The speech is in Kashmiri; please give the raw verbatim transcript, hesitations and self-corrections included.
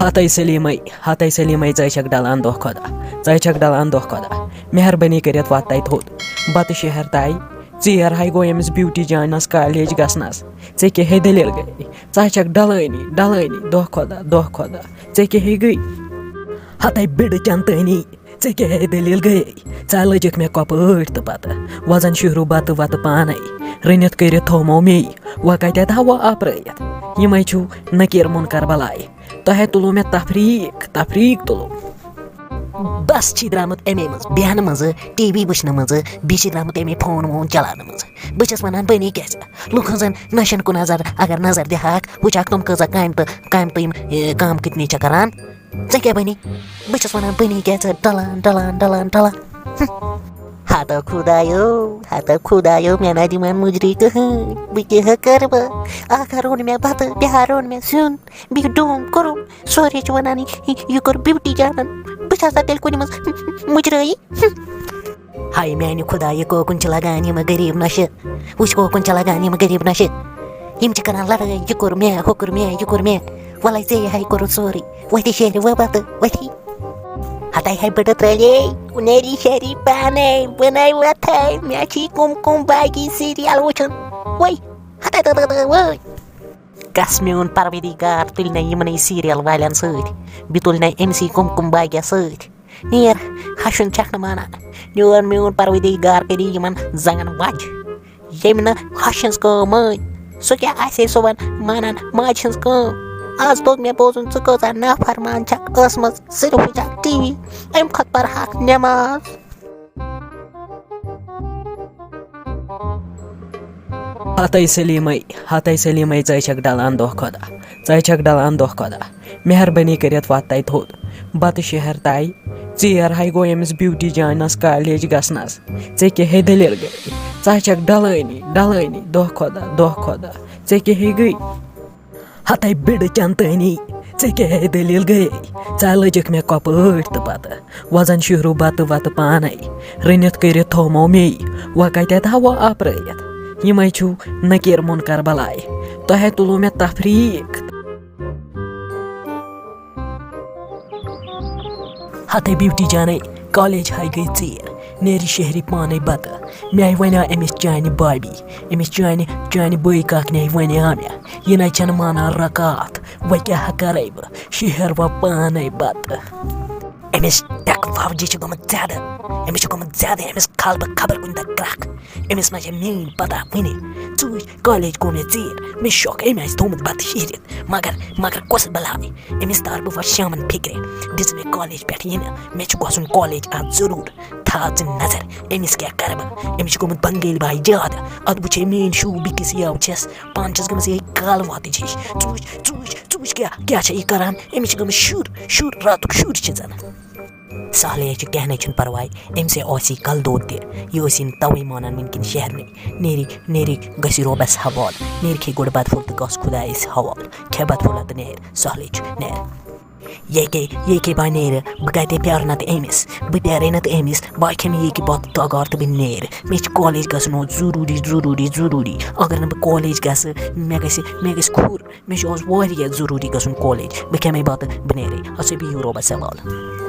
ہتے سلیمے، ہتے سلیمے، ژے چھکھ ڈلان دۄہ کھۄتہٕ دۄہ، ژے چھکھ ڈلان دۄہ کھۄتہٕ دۄہ۔ مہربٲنی کٔرِتھ وۄتھ تَتہِ تھوٚد، بتہٕ شہر تام۔ ژیر ہاے گوٚو أمِس بیوٹی جانس کالیج گژھنس۔ ژےٚ کیٛاہ ہے دٔلیٖل گٔے؟ ژٕ ہا چھکھ ڈلٲنی، ڈلٲنی، دۄہ کھۄتہٕ دۄہ، دۄہ کھۄتہٕ دۄہ۔ ژےٚ کیٛاہ ہے گٔے؟ ہتے بِڈٕ چنتٲنی، ژےٚ کیٛاہ ہے دٔلیٖل گٔے؟ ژٕ ہا لٔجِکھ مےٚ کۄپٲٹھۍ تہٕ پتہٕ وۄزن شُہرو بتہٕ وتہٕ پانے رٔنِتھ کٔرِتھ تھومو مے۔ وۄنۍ کتہِ تھاوو اپرٲیِتھ؟ یِمے چھِو نکیر منکر بلاے۔ تۄہے تُلو مےٚ تفریٖق، تفریٖق تُلو۔ بس چھی درٛامُت اَمے منٛز بیٚہنہٕ منٛزٕ، ٹی وی وٕچھنہٕ منٛزٕ، بیٚیہِ چھی درٛامُت اَمے فون وون چلاونہٕ منٛزٕ۔ بہٕ چھَس وَنان، بَنے کیٛاہ ژےٚ؟ لُکَن زَن نَشَن کُن نظر، اگر نظر دِہاکھ، وٕچھاکھ تِم کۭژاہ کامہِ تہٕ، کامہِ تہٕ یِم، اے، کامہِ کِتنی چھےٚ کَران۔ ژےٚ کیٛاہ بَنے؟ بہٕ چھَس وَنان، بَنے کیٛاہ ژےٚ؟ ڈَلان، ڈَلان، ڈَلان، ڈَلان۔ ہتو خدایو، ہتو خدایو، مےٚ نہ دِوان مُجری کٕہٕنۍ۔ بہٕ کیٛاہ کَرٕ بہٕ؟ اَکھ ہا روٚن مےٚ بَتہٕ، بیٛاکھ ہا روٚن مےٚ سیُن، بیٚیہِ ڈوٗم کوٚرُم، سورُے چھُ وَنان، یہِ، یہِ، یہِ کوٚر بیوٹی جانَن۔ بہٕ چھَسا تیٚلہِ کُنہِ منٛز مُجرٲیی؟ ہاے میٛانہِ خۄدا، یہِ کوکُن چھِ لَگان یِم غریٖب نۄشہِ۔ وٕچھ کوکُن چھِ لَگان یِم غریٖب نۄشہِ۔ یِم چھِ کَران لَڑٲے، یہِ کوٚر مےٚ، ہُہ کوٚر مےٚ، یہِ کوٚر مےٚ۔ وَلَے ژےٚ یہِ ہاے کوٚرُتھ سورُے۔ وۄتھی شیرِ وۄبا تہٕ وۄتھی۔ ہَتَے ہاے بٔڑٕ ترٛٲلے، نیری شیری پانَے، بہٕ نَے وۄتھَے۔ مےٚ چھی کُم کُم باقی سیٖریَل وٕچھُن۔ وۄے، ہَتَے تہٕ تہٕ تہٕ وۄے۔ کس میون پروردگار تُلہِ نہ یِمنٕے سیٖریَل والٮ۪ن سۭتۍ، بیٚیہِ تُلہِ نہ أمۍ سی کُم کُم باقیہ سۭتۍ۔ نیر، ہَشُن چھَکھ نہٕ مانان۔ میون، میون پروردگار کٔرِ یِمَن زنٛگَن وَجہِ، ییٚمۍ نہٕ ہَشہِ ہٕنٛز کٲم مٲنۍ۔ سُہ کیٛاہ آسہِ ہے صُبحن مانان ماجہِ ہٕنٛز کٲم؟ آز توٚگ مےٚ بوزُن، ژٕ کۭژاہ نافرمان چھَکھ ٲسمٕژ، صرف وٕچھان ٹی وی، اَمہِ کھۄتہٕ پَرٕ ہاکھ نٮ۪ماز۔ ہتے سلیمے، ہتے سلیمے، ژے چھکھ ڈلان دۄہ کھۄتہٕ دۄہ، ژے چھکھ ڈلان دۄہ کھۄتہٕ دۄہ۔ مہربٲنی کٔرِتھ وۄتھ تَتہِ تھوٚد، بتہٕ شہر تام۔ ژیر ہاے گوٚو أمِس بیوٹی جانس کالیج گژھنس۔ ژےٚ کیٛاہ ہے دٔلیٖل گٔے؟ ژٕ ہا چھکھ ڈلٲنی، ڈلٲنی، دۄہ کھۄتہٕ دۄہ، دۄہ کھۄتہٕ دۄہ۔ ژےٚ کیٛاہ ہے گٔے؟ ہتے بِڈٕ چنتٲنی، ژےٚ کیٛاہ ہے دٔلیٖل گٔے؟ ژٕ ہا لٔجِکھ مےٚ کۄپٲٹھۍ تہٕ پتہٕ وۄزن شُہرو بتہٕ وتہٕ پانے رٔنِتھ کٔرِتھ تھومو مے۔ وۄنۍ کتہِ تھاوو اپرٲیِتھ؟ یِمے چھِو نکیر منکر بلاے۔ تۄہے تُلو مےٚ تفریٖق۔ ہتے بیوٹی جانے، کالیج ہاے گٔے ژیر، نیرِ شہری پانے بتہٕ۔ مےٚ وَنیٛاو أمِس چانہِ بابی، أمِس چانہِ، چانہِ بٲے کاکنہِ وَنیٛاو مےٚ، یہِ نَے چھَنہٕ مانان رکعت۔ وۄنۍ کیٛاہ کَرَے بہٕ؟ شہر وۄنۍ پانے بتہٕ۔ أمِس ٹٮ۪ک فوجی چھُ گوٚمُت زیادٕ، أمِس چھُ گوٚمُت زیادٕ، أمِس کھالہٕ بہٕ خبر کُنہِ دۄہ کرٛکھ۔ أمِس نہ چھےٚ میٛٲنۍ پتہ وُنہِ۔ ژٕ وٕچھ، کالیج گوٚو مےٚ ژیر، مےٚ چھُ شوق أمۍ آسہِ تھوٚومُت بتہٕ شیٖرِتھ، مگر، مگر کۄس بلاے؟ أمِس تار بہٕ وۄنۍ شامن فِکرِ، دِژ مےٚ کالیج پٮ۪ٹھ یِنہٕ، مےٚ چھُ گژھُن کالیج آز ضروٗر۔ تھاو ژٕ نظر، أمِس کیٛاہ کَرٕ بہٕ؟ أمِس چھُ گوٚمُت بنگٲلۍ باے زیادٕ۔ اَدٕ وٕچھے میٛٲنۍ شوٗب بیٚکِس یَو چھَس، پانہٕ چھَس گٔمٕژ یِہے کالہٕ واتٕج ہِش۔ ژٕ وٕچھ، ژٕ وٕچھ، ژٕ وٕچھ کیٛاہ، کیٛاہ چھےٚ یہِ کَران؟ أمِس چھِ گٔمٕژ شُر، شُر، راتُک شُر چھِ زَن۔ سہلٕے چھُ، کینٛہہ نَے چھُنہٕ پَرواے، أمِس ہے اوس یہِ کَلہٕ دود تہِ، یہِ اوس یہِ نہٕ تَوَے مانان وٕنکٮ۪ن شہرنٕے۔ نیرِ، نیرِ گژھِ رۄبَس حوال، نیرِ کھے گۄڈٕ بَتہٕ پھوٚل تہٕ گژھ خۄدایَس حوال، کھے بَتہٕ پھوٚلہ تہٕ نیر، سہلٕے چھُ، نیر۔ ییٚکے، ییٚکے بہٕ نیرٕ، بہٕ کَتہِ پیارٕ نَتہٕ أمِس؟ بہٕ پیارے نَتہٕ أمِس، بہٕ کھٮ۪مہٕ ییٚکہِ بَتہٕ تَگار تہٕ بہٕ نیرٕ۔ مےٚ چھِ کالیج گژھُن اوس ضروٗری، ضروٗری، ضروٗری۔ اگر نہٕ بہٕ کالیج گژھٕ، مےٚ گژھِ، مےٚ گژھِ کھُر۔ مےٚ چھُ اوس واریاہ ضروٗری گژھُن کالیج۔ بہٕ کھٮ۪مے بَتہٕ، بہٕ نیرے۔ اَسے بِہِو رۄبَس حوالہٕ۔